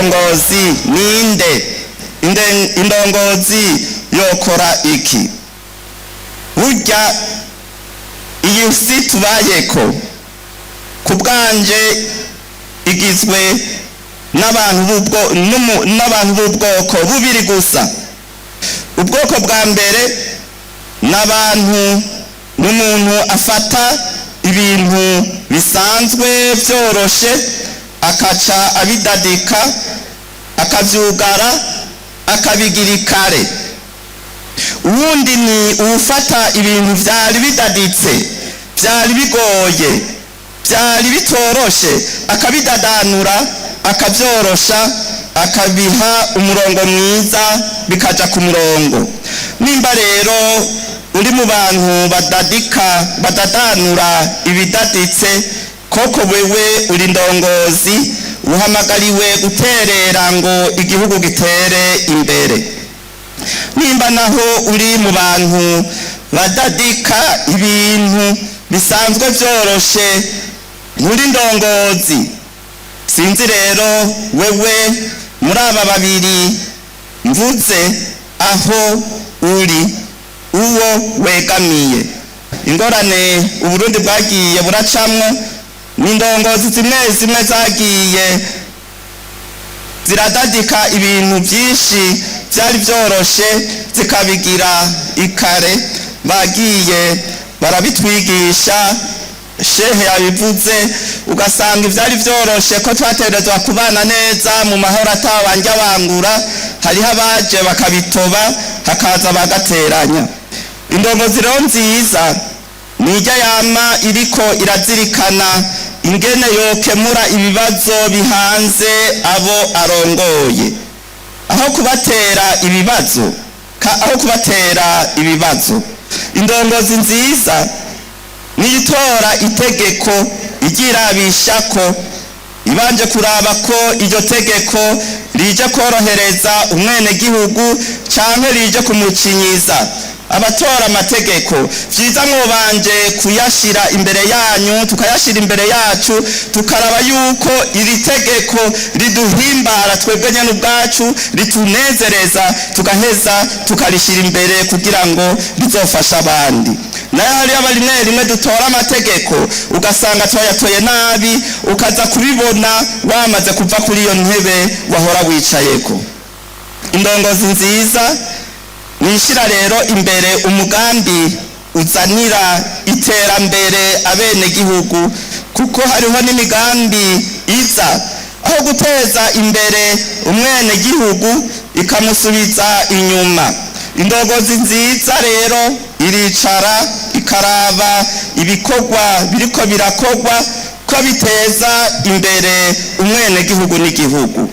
Indongozi ninde? Indongozi yokora iki? Burya iyi si tubayeko ku bwanje igizwe n'abantu b'ubwoko bubiri gusa. Ubwoko bwa mbere n'abantu n'umuntu afata ibintu bisanzwe byoroshe akaca abidadika, akavyugara, akabigira ikare. Uwundi ni uwufata ibintu vyari bidaditse, vyari bigoye, vyari bitoroshe, akabidadanura, akavyorosha, akabiha umurongo mwiza, bikaja ku murongo. Nimba rero uri mu bantu badadika, badadanura ibidaditse, koko wewe uri ndongozi, uhamagariwe guterera ngo igihugu gitere imbere. Nimba naho uri mu bantu badadika ibintu bisanzwe vyoroshe, nturi ndongozi. Sinzi rero wewe muri aba babiri mvuze aho uri, uwo wegamiye. Ingorane Uburundi bwagiye buracamwo ni indongozi zimwe zimwe zagiye ziradadika ibintu byinshi byari byoroshe zikabigira ikare. Bagiye barabitwigisha, shehe yabivuze, ugasanga ivyari vyoroshe ko twaterezwa kubana neza mu mahoro atabanje bangura, hariho abaje bakabitoba, hakaza bagateranya. Indongozi rero nziza nijya yama iriko irazirikana ingene yokemura ibibazo bihanze abo arongoye, aho kubatera ibibazo aho kubatera ibibazo. Indongozi nziza niyitora itegeko igirabisha ko ibanje kuraba ko iryo tegeko rije korohereza umwenegihugu canke rije kumucinyiza. Abatora amategeko vyiza mwobanje kuyashira imbere yanyu, tukayashira imbere yacu, tukaraba yuko iri tegeko riduhimbara twebwe nyene ubwacu, ritunezereza, tugaheza tukarishira imbere kugira ngo rizofashe abandi. Nayo hariyo aba rimwe rimwe dutora amategeko ugasanga twayatoye nabi, ukaza kubibona wamaze kuva kuri iyo ntebe wahora wicayeko. Indongozi nziza nishira rero imbere umugambi uzanira iterambere abenegihugu, kuko hariho n'imigambi iza aho guteza imbere umwenegihugu ikamusubiza inyuma. Indongozi nziza rero iricara ikaraba ibikorwa biriko birakorwa ko biteza imbere umwenegihugu n'igihugu.